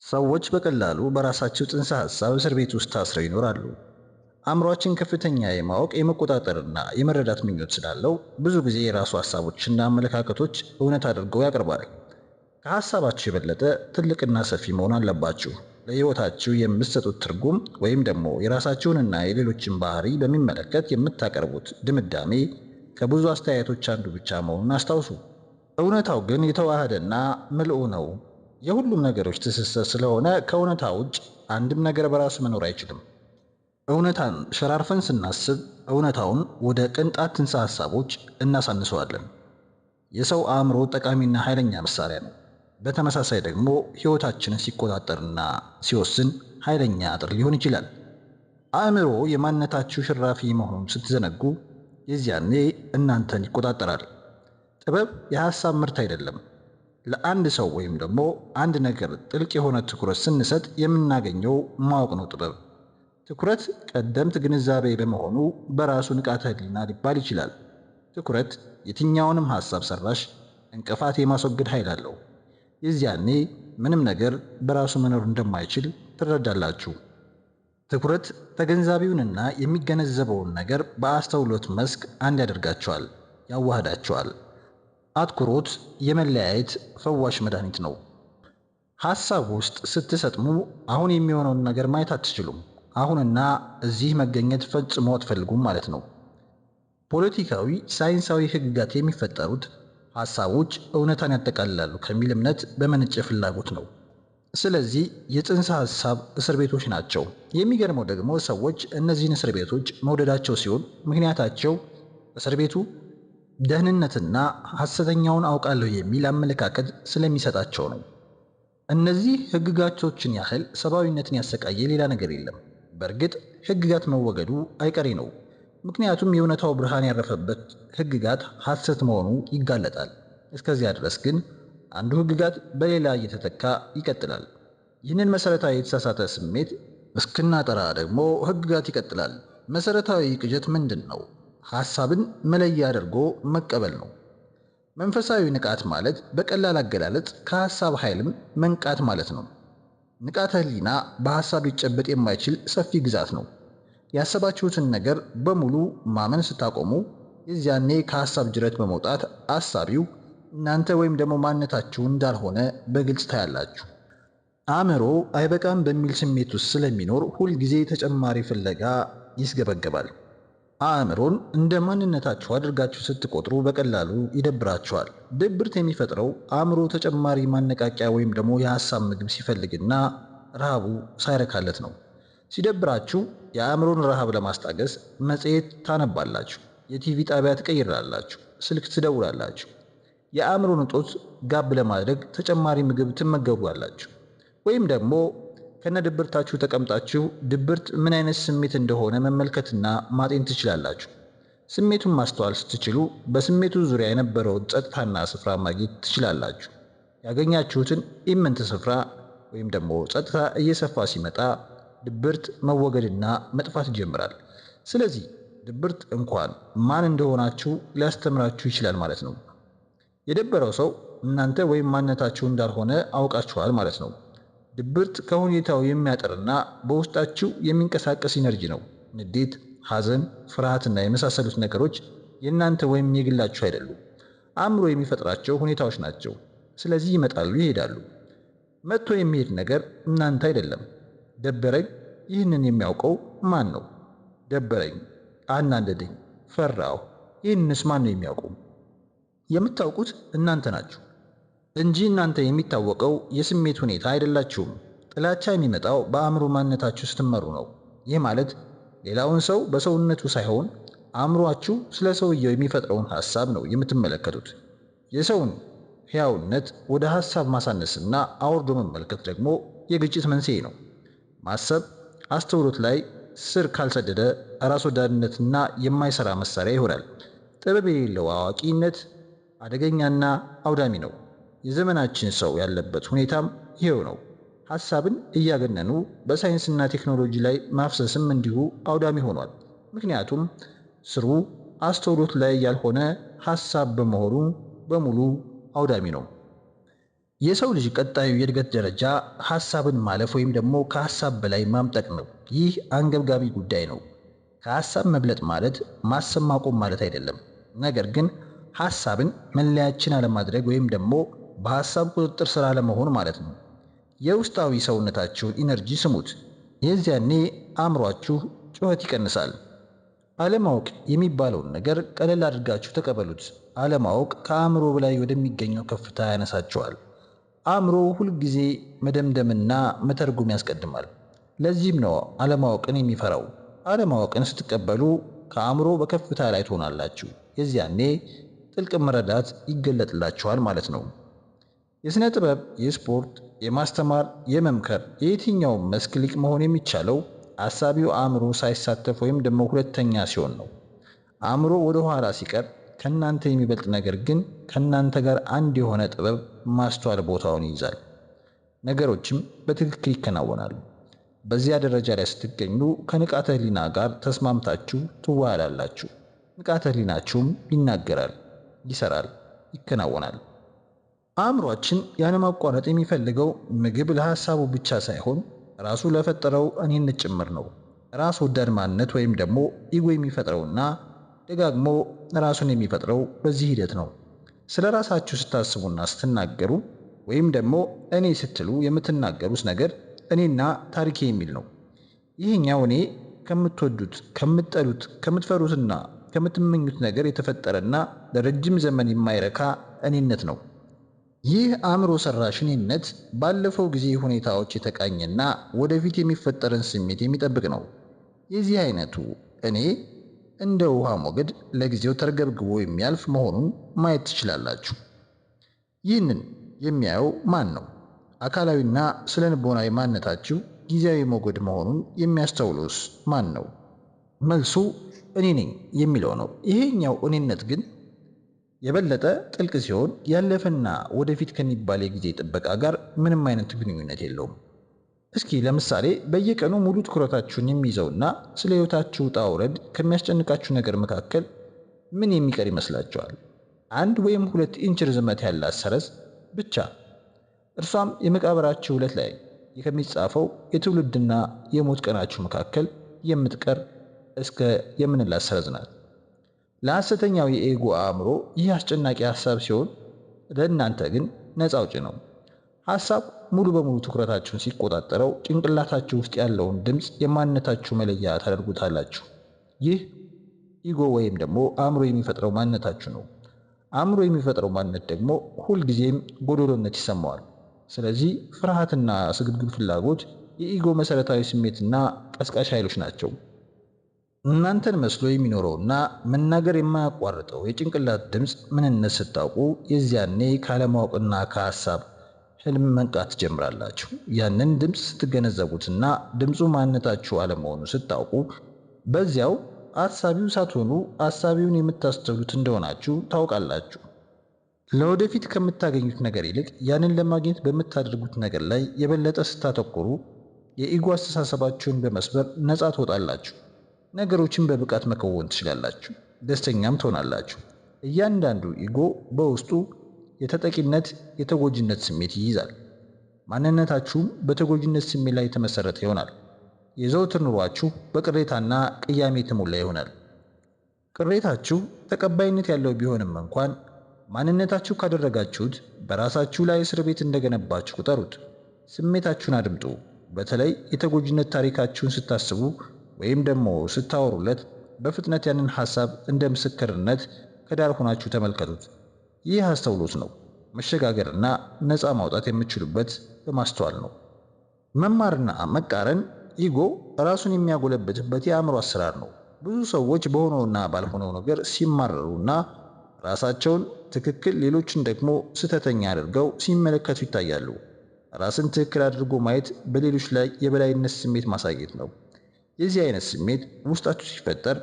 ሰዎች በቀላሉ በራሳቸው ጽንሰ ሐሳብ እስር ቤት ውስጥ ታስረው ይኖራሉ። አእምሯችን ከፍተኛ የማወቅ፣ የመቆጣጠርና የመረዳት ምኞት ስላለው ብዙ ጊዜ የራሱ ሐሳቦችና አመለካከቶች እውነት አድርገው ያቀርባል። ከሐሳባችሁ የበለጠ ትልቅና ሰፊ መሆን አለባችሁ። ለሕይወታችሁ የምትሰጡት ትርጉም ወይም ደግሞ የራሳችሁንና የሌሎችን ባህሪ በሚመለከት የምታቀርቡት ድምዳሜ ከብዙ አስተያየቶች አንዱ ብቻ መሆኑን አስታውሱ። እውነታው ግን የተዋሃደና ምልኡ ነው። የሁሉም ነገሮች ትስስር ስለሆነ ከእውነታ ውጭ አንድም ነገር በራሱ መኖር አይችልም። እውነታን ሸራርፈን ስናስብ እውነታውን ወደ ቅንጣት ጽንሰ ሐሳቦች እናሳንሰዋለን። የሰው አእምሮ ጠቃሚና ኃይለኛ መሳሪያ ነው። በተመሳሳይ ደግሞ ሕይወታችንን ሲቆጣጠርና ሲወስን ኃይለኛ አጥር ሊሆን ይችላል። አእምሮ የማንነታችሁ ሽራፊ መሆኑን ስትዘነጉ የዚያኔ እናንተን ይቆጣጠራል። ጥበብ የሐሳብ ምርት አይደለም። ለአንድ ሰው ወይም ደግሞ አንድ ነገር ጥልቅ የሆነ ትኩረት ስንሰጥ የምናገኘው ማወቅ ነው ጥበብ። ትኩረት ቀደምት ግንዛቤ በመሆኑ በራሱ ንቃተ ሕሊና ሊባል ይችላል። ትኩረት የትኛውንም ሐሳብ ሰራሽ እንቅፋት የማስወገድ ኃይል አለው። የዚያኔ ምንም ነገር በራሱ መኖር እንደማይችል ትረዳላችሁ። ትኩረት ተገንዛቢውንና የሚገነዘበውን ነገር በአስተውሎት መስክ አንድ ያደርጋቸዋል፣ ያዋህዳቸዋል። አትኩሮት የመለያየት ፈዋሽ መድኃኒት ነው። ሐሳብ ውስጥ ስትሰጥሙ አሁን የሚሆነውን ነገር ማየት አትችሉም። አሁንና እዚህ መገኘት ፈጽሞ አትፈልጉም ማለት ነው። ፖለቲካዊ፣ ሳይንሳዊ ሕግጋት የሚፈጠሩት ሐሳቦች እውነታን ያጠቃልላሉ ከሚል እምነት በመነጨ ፍላጎት ነው። ስለዚህ የጽንሰ ሐሳብ እስር ቤቶች ናቸው። የሚገርመው ደግሞ ሰዎች እነዚህን እስር ቤቶች መውደዳቸው ሲሆን ምክንያታቸው እስር ቤቱ ደህንነትና ሐሰተኛውን አውቃለሁ የሚል አመለካከት ስለሚሰጣቸው ነው። እነዚህ ሕግጋቶችን ያህል ሰብአዊነትን ያሰቃየ ሌላ ነገር የለም። በእርግጥ ሕግጋት መወገዱ አይቀሬ ነው። ምክንያቱም የእውነታው ብርሃን ያረፈበት ሕግጋት ሐሰት መሆኑ ይጋለጣል። እስከዚያ ድረስ ግን አንዱ ሕግጋት በሌላ እየተተካ ይቀጥላል። ይህንን መሰረታዊ የተሳሳተ ስሜት እስክናጠራ ደግሞ ሕግጋት ይቀጥላል። መሰረታዊ ቅዠት ምንድን ነው? ሐሳብን መለያ አድርጎ መቀበል ነው። መንፈሳዊ ንቃት ማለት በቀላል አገላለጽ ከሐሳብ ኃይልም መንቃት ማለት ነው። ንቃተ ሕሊና በሐሳብ ሊጨበጥ የማይችል ሰፊ ግዛት ነው። ያሰባችሁትን ነገር በሙሉ ማመን ስታቆሙ የዚያኔ ከሐሳብ ጅረት በመውጣት አሳቢው እናንተ ወይም ደግሞ ማንነታችሁ እንዳልሆነ በግልጽ ታያላችሁ። አእምሮ አይበቃም በሚል ስሜት ውስጥ ስለሚኖር ሁልጊዜ ተጨማሪ ፍለጋ ይስገበገባል። አእምሮን እንደ ማንነታችሁ አድርጋችሁ ስትቆጥሩ በቀላሉ ይደብራችኋል። ድብርት የሚፈጥረው አእምሮ ተጨማሪ ማነቃቂያ ወይም ደግሞ የሐሳብ ምግብ ሲፈልግና ረሃቡ ሳይረካለት ነው። ሲደብራችሁ የአእምሮን ረሃብ ለማስታገስ መጽሔት ታነባላችሁ፣ የቲቪ ጣቢያ ትቀይራላችሁ፣ ስልክ ትደውላላችሁ። የአእምሮን እጦት ጋብ ለማድረግ ተጨማሪ ምግብ ትመገባላችሁ። ወይም ደግሞ ከነድብርታችሁ ተቀምጣችሁ ድብርት ምን አይነት ስሜት እንደሆነ መመልከትና ማጤን ትችላላችሁ። ስሜቱን ማስተዋል ስትችሉ በስሜቱ ዙሪያ የነበረውን ጸጥታና ስፍራ ማግኘት ትችላላችሁ። ያገኛችሁትን ኢምንት ስፍራ ወይም ደግሞ ጸጥታ እየሰፋ ሲመጣ ድብርት መወገድና መጥፋት ይጀምራል። ስለዚህ ድብርት እንኳን ማን እንደሆናችሁ ሊያስተምራችሁ ይችላል ማለት ነው። የደበረው ሰው እናንተ ወይም ማንነታችሁ እንዳልሆነ አውቃችኋል ማለት ነው። ድብርት ከሁኔታው የሚያጠርና በውስጣችሁ የሚንቀሳቀስ energy ነው። ንዴት፣ ሐዘን፣ ፍርሃትና የመሳሰሉት ነገሮች የእናንተ ወይም የግላችሁ አይደሉም። አእምሮ የሚፈጥራቸው ሁኔታዎች ናቸው። ስለዚህ ይመጣሉ፣ ይሄዳሉ። መጥቶ የሚሄድ ነገር እናንተ አይደለም። ደበረኝ፣ ይህንን የሚያውቀው ማን ነው? ደበረኝ፣ አናደደኝ፣ ፈራሁ፣ ይህንንስ ማን ነው የሚያውቀው? የምታውቁት እናንተ ናችሁ እንጂ እናንተ የሚታወቀው የስሜት ሁኔታ አይደላችሁም። ጥላቻ የሚመጣው በአእምሮ ማንነታችሁ ስትመሩ ነው። ይህ ማለት ሌላውን ሰው በሰውነቱ ሳይሆን አእምሯችሁ ስለ ሰውየው የሚፈጥረውን ሐሳብ ነው የምትመለከቱት። የሰውን ሕያውነት ወደ ሐሳብ ማሳነስና አውርዶ መመልከት ደግሞ የግጭት መንስኤ ነው። ማሰብ አስተውሎት ላይ ስር ካልሰደደ ራስ ወዳድነትና የማይሰራ መሳሪያ ይሆናል። ጥበብ የሌለው አዋቂነት አደገኛና አውዳሚ ነው። የዘመናችን ሰው ያለበት ሁኔታም ይሄው ነው። ሐሳብን እያገነኑ በሳይንስና ቴክኖሎጂ ላይ ማፍሰስም እንዲሁ አውዳሚ ሆኗል። ምክንያቱም ስሩ አስተውሎት ላይ ያልሆነ ሐሳብ በመሆኑ በሙሉ አውዳሚ ነው። የሰው ልጅ ቀጣዩ የእድገት ደረጃ ሐሳብን ማለፍ ወይም ደግሞ ከሐሳብ በላይ ማምጠቅ ነው። ይህ አንገብጋቢ ጉዳይ ነው። ከሐሳብ መብለጥ ማለት ማሰብ ማቆም ማለት አይደለም። ነገር ግን ሐሳብን መለያችን አለማድረግ ወይም ደግሞ በሐሳብ ቁጥጥር ስር አለመሆን ማለት ነው። የውስጣዊ ሰውነታችሁን energy ስሙት። የዚያኔ አእምሯችሁ ጩኸት ይቀንሳል። አለማወቅ የሚባለውን ነገር ቀለል አድርጋችሁ ተቀበሉት። አለማወቅ ከአእምሮ በላይ ወደሚገኘው ከፍታ ያነሳችኋል። አእምሮ ሁልጊዜ መደምደምና መተርጎም ያስቀድማል። ለዚህም ነው አለማወቅን የሚፈራው። አለማወቅን ስትቀበሉ ከአእምሮ በከፍታ ላይ ትሆናላችሁ። የዚያኔ ጥልቅ መረዳት ይገለጥላችኋል ማለት ነው። የሥነ ጥበብ፣ የስፖርት፣ የማስተማር፣ የመምከር፣ የየትኛውም መስክ ሊቅ መሆን የሚቻለው አሳቢው አእምሮ ሳይሳተፍ ወይም ደግሞ ሁለተኛ ሲሆን ነው። አእምሮ ወደ ኋላ ሲቀር ከእናንተ የሚበልጥ ነገር ግን ከእናንተ ጋር አንድ የሆነ ጥበብ ማስተዋል ቦታውን ይይዛል። ነገሮችም በትክክል ይከናወናሉ። በዚያ ደረጃ ላይ ስትገኙ ከንቃተ ሕሊና ጋር ተስማምታችሁ ትዋሃዳላችሁ። ንቃተ ሕሊናችሁም ይናገራል፣ ይሰራል፣ ይከናወናል። አእምሯችን ያለማቋረጥ የሚፈልገው ምግብ ለሐሳቡ ብቻ ሳይሆን ራሱ ለፈጠረው እኔነት ጭምር ነው። ራስ ወዳድ ማንነት ወይም ደግሞ ኢጎ የሚፈጥረውና ደጋግሞ ራሱን የሚፈጥረው በዚህ ሂደት ነው። ስለ ራሳችሁ ስታስቡና ስትናገሩ ወይም ደግሞ እኔ ስትሉ የምትናገሩት ነገር እኔና ታሪኬ የሚል ነው። ይህኛው እኔ ከምትወዱት፣ ከምትጠሉት፣ ከምትፈሩትና ከምትመኙት ነገር የተፈጠረና ለረጅም ዘመን የማይረካ እኔነት ነው። ይህ አእምሮ ሰራሽ እኔነት ባለፈው ጊዜ ሁኔታዎች የተቃኘና ወደፊት የሚፈጠርን ስሜት የሚጠብቅ ነው። የዚህ አይነቱ እኔ እንደ ውሃ ሞገድ ለጊዜው ተርገብግቦ የሚያልፍ መሆኑን ማየት ትችላላችሁ። ይህንን የሚያየው ማን ነው? አካላዊና ስነ ልቦናዊ ማንነታችሁ ጊዜያዊ ሞገድ መሆኑን የሚያስተውሉስ ማን ነው? መልሱ እኔ ነኝ የሚለው ነው። ይሄኛው እኔነት ግን የበለጠ ጥልቅ ሲሆን ያለፈና ወደፊት ከሚባል የጊዜ ጥበቃ ጋር ምንም አይነት ግንኙነት የለውም። እስኪ ለምሳሌ በየቀኑ ሙሉ ትኩረታችሁን የሚይዘውና ስለ ሕይወታችሁ ውጣ ውረድ ከሚያስጨንቃችሁ ነገር መካከል ምን የሚቀር ይመስላችኋል? 1 ወይም 2 ኢንች ርዝመት ያላት ሰረዝ ብቻ። እርሷም የመቃብራችሁ ዕለት ላይ ከሚጻፈው የትውልድና የሞት ቀናችሁ መካከል የምትቀር እስከ የምንላት ሰረዝ ናት። ለሐሰተኛው የኤጎ አእምሮ ይህ አስጨናቂ ሐሳብ ሲሆን ለእናንተ ግን ነፃ አውጪ ነው። ሐሳብ ሙሉ በሙሉ ትኩረታችሁን ሲቆጣጠረው ጭንቅላታችሁ ውስጥ ያለውን ድምፅ የማንነታችሁ መለያ ታደርጉታላችሁ። ይህ ኢጎ ወይም ደግሞ አእምሮ የሚፈጥረው ማንነታችሁ ነው። አእምሮ የሚፈጥረው ማንነት ደግሞ ሁልጊዜም ጎዶሎነት ይሰማዋል። ስለዚህ ፍርሃትና ስግብግብ ፍላጎት የኢጎ መሰረታዊ ስሜትና ቀስቃሽ ኃይሎች ናቸው። እናንተን መስሎ የሚኖረውና መናገር የማያቋርጠው የጭንቅላት ድምፅ ምንነት ስታውቁ የዚያኔ ካለማወቅና ከሐሳብ ህልም መንቃት ትጀምራላችሁ። ያንን ድምፅ ስትገነዘቡትና ድምፁ ማንነታችሁ አለመሆኑ ስታውቁ በዚያው አሳቢው ሳትሆኑ አሳቢውን የምታስተውሉት እንደሆናችሁ ታውቃላችሁ። ለወደፊት ከምታገኙት ነገር ይልቅ ያንን ለማግኘት በምታደርጉት ነገር ላይ የበለጠ ስታተኩሩ የኢጎ አስተሳሰባችሁን በመስበር ነፃ ትወጣላችሁ። ነገሮችን በብቃት መከወን ትችላላችሁ። ደስተኛም ትሆናላችሁ። እያንዳንዱ ኢጎ በውስጡ የተጠቂነት የተጎጂነት ስሜት ይይዛል። ማንነታችሁም በተጎጂነት ስሜት ላይ የተመሰረተ ይሆናል። የዘውትር ኑሯችሁ በቅሬታና ቅያሜ የተሞላ ይሆናል። ቅሬታችሁ ተቀባይነት ያለው ቢሆንም እንኳን ማንነታችሁ ካደረጋችሁት በራሳችሁ ላይ እስር ቤት እንደገነባችሁ ቁጠሩት። ስሜታችሁን አድምጡ። በተለይ የተጎጂነት ታሪካችሁን ስታስቡ ወይም ደግሞ ስታወሩለት በፍጥነት ያንን ሐሳብ እንደ ምስክርነት ከዳር ሆናችሁ ተመልከቱት። ይህ አስተውሎት ነው። መሸጋገርና ነፃ ማውጣት የምትችሉበት በማስተዋል ነው። መማርና መቃረን ኢጎ ራሱን የሚያጎለብትበት የአእምሮ አሰራር ነው። ብዙ ሰዎች በሆነውና ባልሆነው ነገር ሲማረሩና ራሳቸውን ትክክል ሌሎችን ደግሞ ስህተተኛ አድርገው ሲመለከቱ ይታያሉ። ራስን ትክክል አድርጎ ማየት በሌሎች ላይ የበላይነት ስሜት ማሳየት ነው። የዚህ አይነት ስሜት ውስጣችሁ ሲፈጠር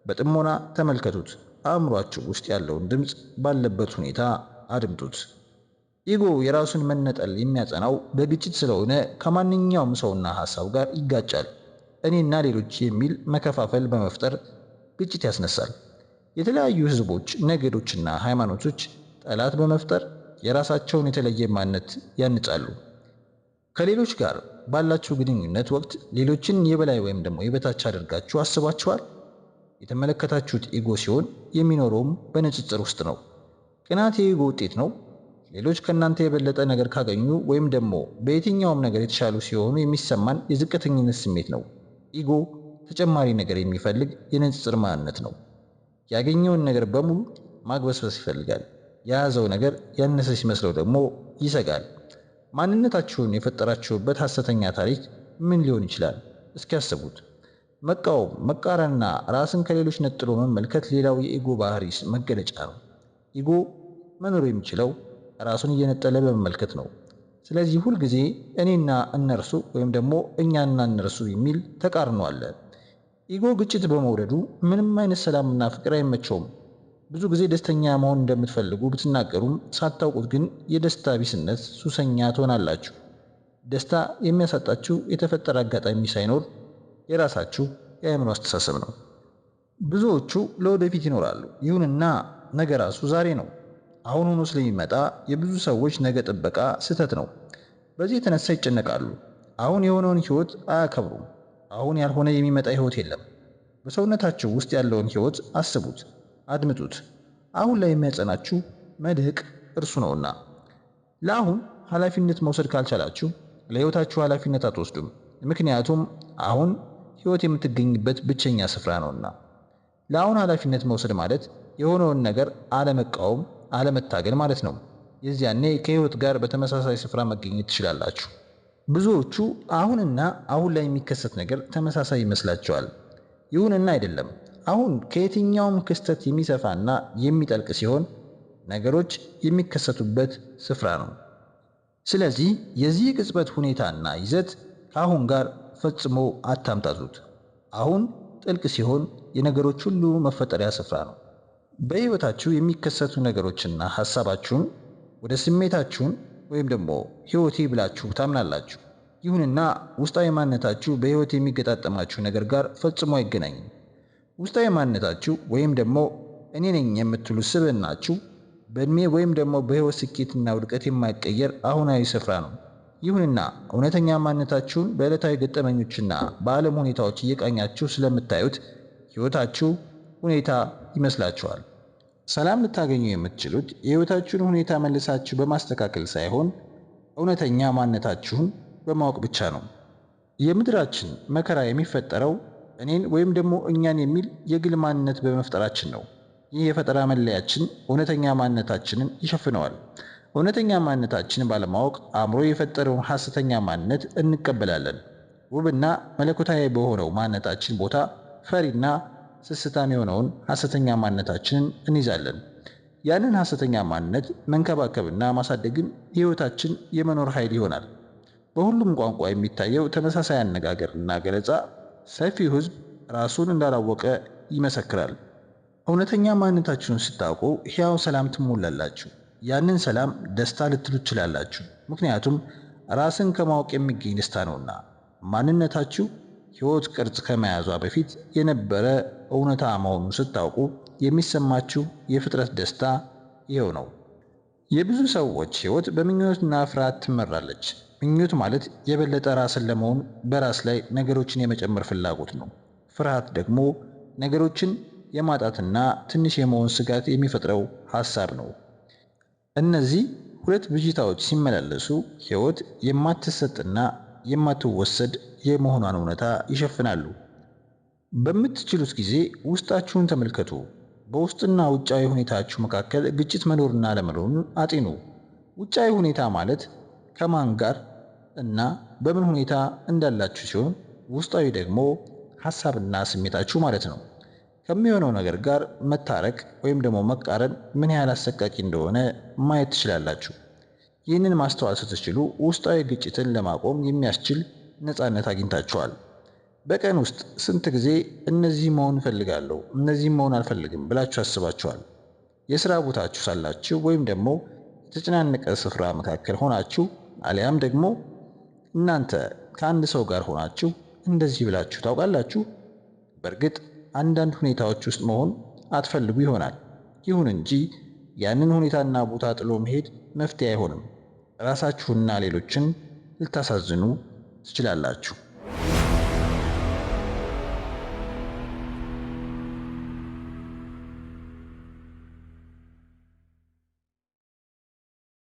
በጥሞና ተመልከቱት። አእምሯችሁ ውስጥ ያለውን ድምፅ ባለበት ሁኔታ አድምጡት። ኢጎ የራሱን መነጠል የሚያጸናው በግጭት ስለሆነ ከማንኛውም ሰውና ሐሳብ ጋር ይጋጫል። እኔና ሌሎች የሚል መከፋፈል በመፍጠር ግጭት ያስነሳል። የተለያዩ ህዝቦች፣ ነገዶችና ሃይማኖቶች ጠላት በመፍጠር የራሳቸውን የተለየ ማንነት ያንጻሉ። ከሌሎች ጋር ባላችሁ ግንኙነት ወቅት ሌሎችን የበላይ ወይም ደግሞ የበታች አድርጋችሁ አስባችኋል? የተመለከታችሁት ego ሲሆን የሚኖረውም በንጽጽር ውስጥ ነው። ቅናት የ ego ውጤት ነው። ሌሎች ከእናንተ የበለጠ ነገር ካገኙ ወይም ደግሞ በየትኛውም ነገር የተሻሉ ሲሆኑ የሚሰማን የዝቅተኝነት ስሜት ነው። ego ተጨማሪ ነገር የሚፈልግ የንጽጽር ማንነት ነው። ያገኘውን ነገር በሙሉ ማግበስበስ ይፈልጋል። የያዘው ነገር ያነሰ ሲመስለው ደግሞ ይሰጋል። ማንነታችሁን የፈጠራችሁበት ሐሰተኛ ታሪክ ምን ሊሆን ይችላል? እስኪ ያስቡት። መቃወም፣ መቃረንና ራስን ከሌሎች ነጥሎ መመልከት ሌላው የ ego ባህሪ መገለጫ ነው። ego መኖር የሚችለው ራሱን እየነጠለ በመመልከት ነው። ስለዚህ ሁልጊዜ እኔና እነርሱ ወይም ደግሞ እኛና እነርሱ የሚል ተቃርኖ አለ። ego ግጭት በመውደዱ ምንም አይነት ሰላምና ፍቅር አይመቸውም። ብዙ ጊዜ ደስተኛ መሆን እንደምትፈልጉ ብትናገሩም ሳታውቁት ግን የደስታ ቢስነት ሱሰኛ ትሆናላችሁ። ደስታ የሚያሳጣችሁ የተፈጠረ አጋጣሚ ሳይኖር የራሳችሁ የአእምሮ አስተሳሰብ ነው። ብዙዎቹ ለወደፊት ይኖራሉ። ይሁንና ነገ ራሱ ዛሬ ነው። አሁን ሆኖ ስለሚመጣ የብዙ ሰዎች ነገ ጥበቃ ስህተት ነው። በዚህ የተነሳ ይጨነቃሉ። አሁን የሆነውን ሕይወት አያከብሩም። አሁን ያልሆነ የሚመጣ ሕይወት የለም። በሰውነታችሁ ውስጥ ያለውን ሕይወት አስቡት፣ አድምጡት። አሁን ላይ የሚያጸናችሁ መልህቅ እርሱ ነውና። ለአሁን ኃላፊነት መውሰድ ካልቻላችሁ ለሕይወታችሁ ኃላፊነት አትወስዱም። ምክንያቱም አሁን ሕይወት የምትገኝበት ብቸኛ ስፍራ ነውና። ለአሁን ኃላፊነት መውሰድ ማለት የሆነውን ነገር አለመቃወም፣ አለመታገል ማለት ነው። የዚያኔ ከሕይወት ጋር በተመሳሳይ ስፍራ መገኘት ትችላላችሁ። ብዙዎቹ አሁንና አሁን ላይ የሚከሰት ነገር ተመሳሳይ ይመስላቸዋል። ይሁንና አይደለም። አሁን ከየትኛውም ክስተት የሚሰፋና የሚጠልቅ ሲሆን ነገሮች የሚከሰቱበት ስፍራ ነው። ስለዚህ የዚህ ቅጽበት ሁኔታና ይዘት ከአሁን ጋር ፈጽሞ አታምታቱት። አሁን ጥልቅ ሲሆን የነገሮች ሁሉ መፈጠሪያ ስፍራ ነው። በሕይወታችሁ የሚከሰቱ ነገሮችና ሐሳባችሁን ወደ ስሜታችሁን ወይም ደግሞ ሕይወቴ ብላችሁ ታምናላችሁ። ይሁንና ውስጣዊ ማንነታችሁ በሕይወት የሚገጣጠማችሁ ነገር ጋር ፈጽሞ አይገናኝም። ውስጣዊ ማንነታችሁ ወይም ደግሞ እኔ ነኝ የምትሉ ስብዕናችሁ በእድሜ ወይም ደግሞ በሕይወት ስኬትና ውድቀት የማይቀየር አሁናዊ ስፍራ ነው። ይሁንና እውነተኛ ማንነታችሁን በዕለታዊ ገጠመኞችና በዓለም ሁኔታዎች እየቃኛችሁ ስለምታዩት ሕይወታችሁ ሁኔታ ይመስላችኋል። ሰላም ልታገኙ የምትችሉት የሕይወታችሁን ሁኔታ መልሳችሁ በማስተካከል ሳይሆን እውነተኛ ማንነታችሁን በማወቅ ብቻ ነው። የምድራችን መከራ የሚፈጠረው እኔን ወይም ደግሞ እኛን የሚል የግል ማንነት በመፍጠራችን ነው። ይህ የፈጠራ መለያችን እውነተኛ ማንነታችንን ይሸፍነዋል። እውነተኛ ማንነታችንን ባለማወቅ አእምሮ የፈጠረውን ሐሰተኛ ማንነት እንቀበላለን። ውብና መለኮታዊ በሆነው ማንነታችን ቦታ ፈሪና ስስታም የሆነውን ሐሰተኛ ማንነታችንን እንይዛለን። ያንን ሐሰተኛ ማንነት መንከባከብና ማሳደግም የሕይወታችን የመኖር ኃይል ይሆናል። በሁሉም ቋንቋ የሚታየው ተመሳሳይ አነጋገርና ገለጻ ሰፊው ሕዝብ ራሱን እንዳላወቀ ይመሰክራል። እውነተኛ ማንነታችሁን ስታውቁ ሕያው ሰላም ትሞላላችሁ። ያንን ሰላም ደስታ ልትሉ ትችላላችሁ። ምክንያቱም ራስን ከማወቅ የሚገኝ ደስታ ነውና። ማንነታችሁ ሕይወት ቅርጽ ከመያዟ በፊት የነበረ እውነታ መሆኑን ስታውቁ የሚሰማችሁ የፍጥረት ደስታ ይኸው ነው። የብዙ ሰዎች ሕይወት በምኞትና ፍርሃት ትመራለች። ምኞት ማለት የበለጠ ራስን ለመሆን በራስ ላይ ነገሮችን የመጨመር ፍላጎት ነው። ፍርሃት ደግሞ ነገሮችን የማጣትና ትንሽ የመሆን ስጋት የሚፈጥረው ሐሳብ ነው። እነዚህ ሁለት ብዥታዎች ሲመላለሱ ሕይወት የማትሰጥና የማትወሰድ የመሆኗን እውነታ ይሸፍናሉ። በምትችሉት ጊዜ ውስጣችሁን ተመልከቱ። በውስጥና ውጫዊ ሁኔታችሁ መካከል ግጭት መኖርና አለመኖሩን አጢኑ። ውጫዊ ሁኔታ ማለት ከማን ጋር እና በምን ሁኔታ እንዳላችሁ ሲሆን፣ ውስጣዊ ደግሞ ሐሳብና ስሜታችሁ ማለት ነው። ከሚሆነው ነገር ጋር መታረቅ ወይም ደግሞ መቃረን ምን ያህል አሰቃቂ እንደሆነ ማየት ትችላላችሁ። ይህንን ማስተዋል ስትችሉ ውስጣዊ ግጭትን ለማቆም የሚያስችል ነፃነት አግኝታችኋል። በቀን ውስጥ ስንት ጊዜ እነዚህ መሆን እፈልጋለሁ፣ እነዚህ መሆን አልፈልግም ብላችሁ አስባችኋል? የሥራ ቦታችሁ ሳላችሁ ወይም ደግሞ የተጨናነቀ ስፍራ መካከል ሆናችሁ አሊያም ደግሞ እናንተ ከአንድ ሰው ጋር ሆናችሁ እንደዚህ ብላችሁ ታውቃላችሁ? በእርግጥ አንዳንድ ሁኔታዎች ውስጥ መሆን አትፈልጉ ይሆናል። ይሁን እንጂ ያንን ሁኔታና ቦታ ጥሎ መሄድ መፍትሄ አይሆንም። ራሳችሁና ሌሎችን ልታሳዝኑ ትችላላችሁ።